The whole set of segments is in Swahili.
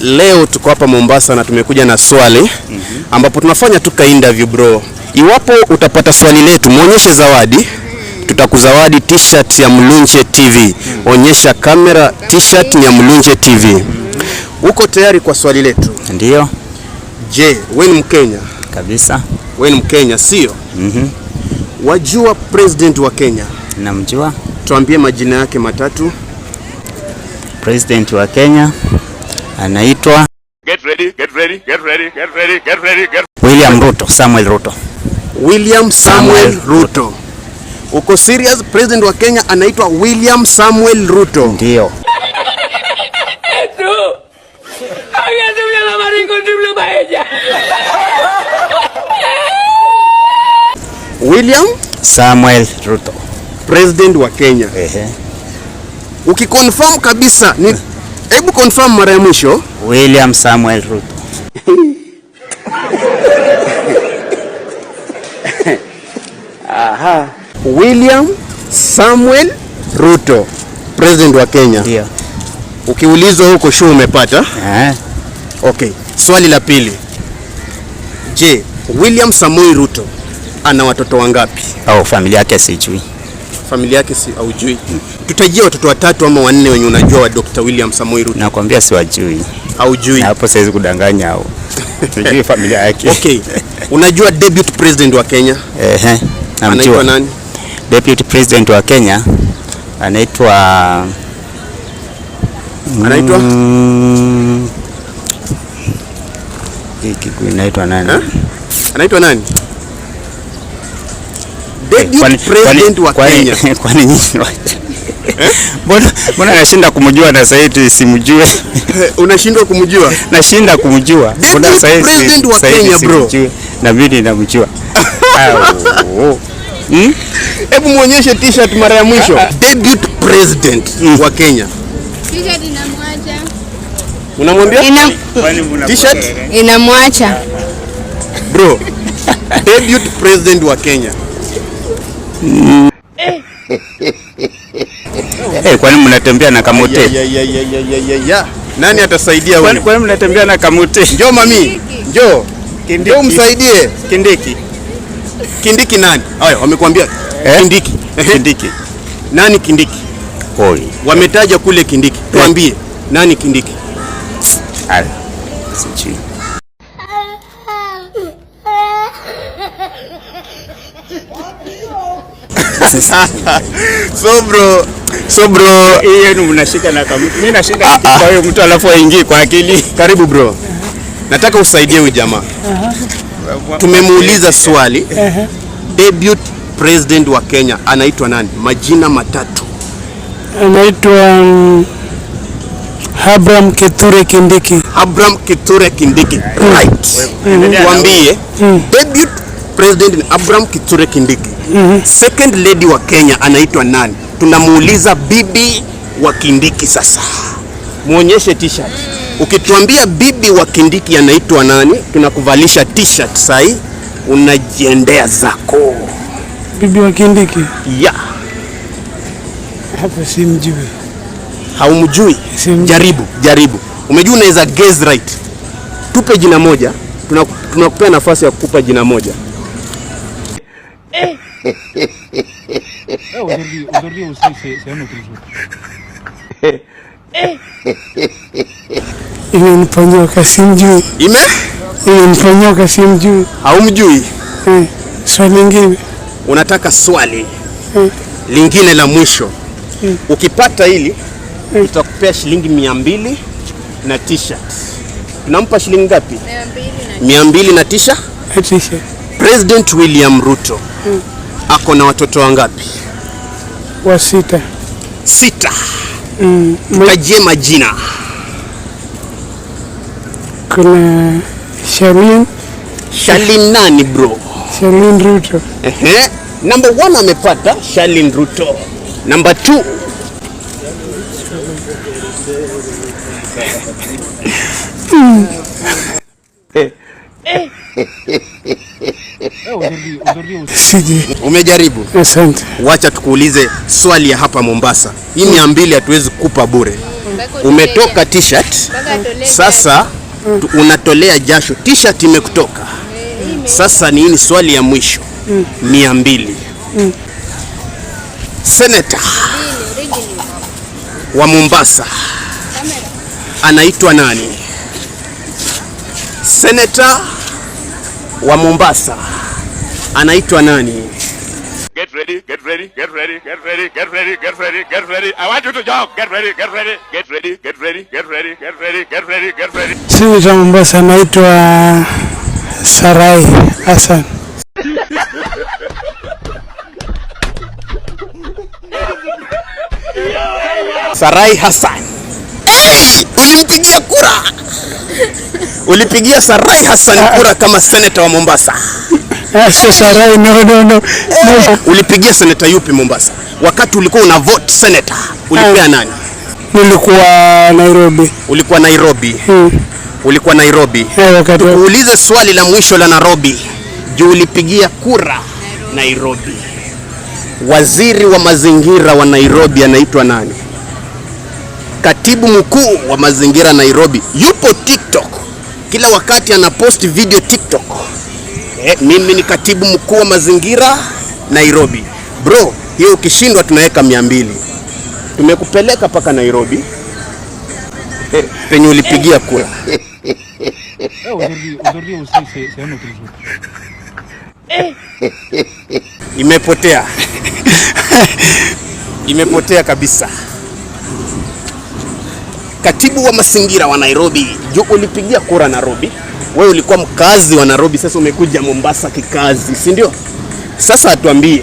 Leo tuko hapa Mombasa na tumekuja na swali ambapo tunafanya tu ka interview bro. Iwapo utapata swali letu, muonyeshe zawadi. Tutakuzawadi t-shirt ya Mlunje TV. Onyesha kamera, t-shirt ni ya Mlunje TV. Uko tayari kwa swali letu? Ndiyo. Je, wewe ni Mkenya? Kabisa. Wewe ni Mkenya, sio? Mhm. Wajua president wa Kenya? Namjua. Tuambie majina yake matatu. President wa Kenya anaitwa Get ready, get ready, get ready, get ready, get ready, get William Ruto, Samuel Ruto. William Samuel Samuel Ruto. Uko serious? President wa Kenya anaitwa William Samuel Ruto. Ndiyo. William Samuel Ruto. President wa Kenya. Ehe. Ukiconfirm kabisa ni hebu confirm mara ya mwisho. William Samuel Ruto. Aha. William Samuel Ruto, President wa Kenya. Ndiyo. Ukiulizwa huko sure umepata. Eh. Okay, swali la pili. Je, William Samoei Ruto ana watoto wangapi? Au familia yake sijui. Familia yake si haujui. Tutajie watoto watatu ama wanne wenye unajua wa Dr. William Samoei Ruto. Nakwambia siwajui. Haujui. Na hapo siwezi kudanganya au. Sijui familia yake. Okay. Unajua deputy president wa Kenya? Ehe. Anaitwa Namjua. nani? Deputy President wa Kenya anaitwa Anaitwa? Hii Kikuyu inaitwa nani? Eh? Anaitwa nani? Deputy president wa Kenya. Kwani nyinyi mbona nashinda kumjua na sasa hivi simjue? Unashindwa kumjua? Nashinda kumjua. Mbona Deputy sasa hivi president wa sasa hivi Kenya, bro. simjui? Na mimi namjua. Hebu muonyeshe t-shirt mara ya mwisho. Deputy president wa Kenya. T-shirt inamwacha. Unamwambia? T-shirt? Inamwacha. Bro. Deputy president wa Kenya. Kwani mnatembea na kamote? Ya. Nani atasaidia huyu? Kwani mnatembea na kamote? Njoo mami. Njoo. Kindiki. Njoo msaidie. Kindiki. Kindiki nani? Haya, wamekuambia Kindiki. Kindiki. Nani Kindiki? Oi. Wametaja kule Kindiki. Tuambie nani Kindiki? Ala. Sijui. So bro, Hiyo ni mnashika na kamuti. Mimi nashika kwa hiyo mtu alafu aingie kwa akili. Karibu bro. Nataka usaidie huyu jamaa. Tumemuuliza swali. Deputy president wa Kenya anaitwa nani? Majina matatu. Anaitwa Abraham Kithure Kindiki. Abraham Kithure Kindiki. Right. Tuambie deputy president ni Abraham Kithure Kindiki. Second lady wa Kenya anaitwa nani? Tunamuuliza bibi wa Kindiki sasa. Muonyeshe t-shirt. Ukituambia bibi wa Kindiki anaitwa nani, tunakuvalisha t-shirt sahi, unajiendea zako. Bibi wa Kindiki? Yeah. Hapo simjui. Haumjui? Simjui. Jaribu, jaribu. Umejua unaweza guess right. Tupe jina moja, tunakupea nafasi ya kukupa jina moja. Imeniponyoka simjui. Ime? Imeniponyoka simjui. Haumjui? Swali lingine. Unataka swali lingine la mwisho. Ukipata hili tutakupea shilingi 200 na t-shirt. Tunampa shilingi ngapi? 200 na t-shirt. T-shirt. President William Ruto ako na watoto wangapi? Wa 6. 6. Tutajie majina. Kuna Charlene. Charlene nani bro? Charlene Ruto. Ehe. Number 1 amepata Charlene Ruto. Number 2. Sijui. Umejaribu? Asante. Wacha tukuulize swali ya hapa Mombasa. Hii 200 hatuwezi kukupa bure. Umetoka t-shirt. Sasa unatolea jasho. T-shirt imekutoka. Sasa ni hii swali ya mwisho. 200. Senator wa Mombasa anaitwa nani? Senator wa Mombasa anaitwa nani? Get ready, get ready, get ready, get ready, get ready, get ready, get ready. I want you to jump. Get ready, get ready, get ready, get ready, get ready, get ready, get ready, get ready. Senator Mombasa anaitwa Sarai Hassan. Sarai Hassan. Hey, ulimpigia kura? Ulipigia Sarai Hassan kura kama senator wa Mombasa? Sio Sarai, no, no, no. No. Ulipigia senator yupi Mombasa? Wakati ulikuwa una vote senator, ulipea nani? Nilikuwa Nairobi. Ulikuwa Nairobi. Ulikuwa Nairobi. Wakati wa Uulize swali la mwisho la Nairobi. Juu ulipigia kura Nairobi. Waziri wa mazingira wa Nairobi anaitwa nani? Katibu mkuu wa mazingira Nairobi yupo TikTok. Kila wakati anapost video TikTok. Mimi ni katibu mkuu wa mazingira Nairobi. Bro, hiyo ukishindwa tunaweka 200. Tumekupeleka paka Nairobi. Penye ulipigia kura. Aujourd'hui aussi, c'est un autre jour. Imepotea. Imepotea kabisa. Katibu wa mazingira wa Nairobi, juu ulipigia kura Nairobi. Wewe ulikuwa mkazi wa Nairobi, sasa umekuja Mombasa kikazi, si ndio? Sasa atuambie,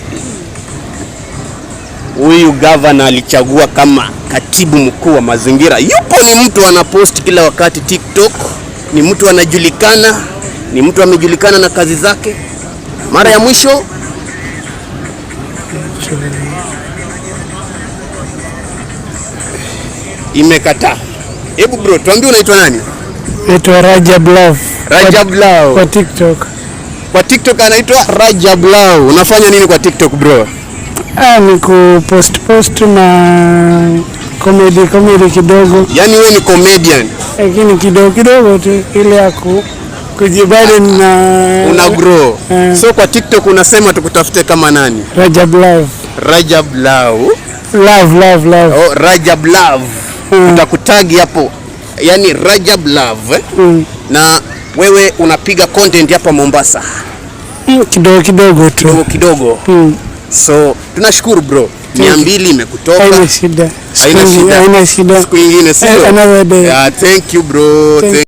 huyu governor alichagua kama katibu mkuu wa mazingira. Yupo, ni mtu anapost kila wakati TikTok, ni mtu anajulikana, ni mtu amejulikana na kazi zake. Mara ya mwisho imekataa. Hebu bro, tuambie unaitwa nani? Naitwa Rajab Love. Rajab Love. Kwa TikTok. Kwa TikTok anaitwa Rajab Love. Unafanya nini kwa TikTok bro? Ni kupost post na comedy kidogo. Yaani wewe ni comedian. Lakini kidogo kidogo tu ile ya kujibali na una grow. So kwa TikTok unasema tukutafute kama nani? Rajab Love. Rajab Love. Love, love, love. Oh, Rajab Love. Tutakutagi hapo. Yaani Rajab Love, eh? Na wewe unapiga content hapa Mombasa. Kidogo kidogo tu. Kidogo kidogo. So tunashukuru bro. 200 imekutoka. Haina shida. Haina shida. Haina shida. Siku nyingine, sio? Another day. Yeah, thank you bro. Thank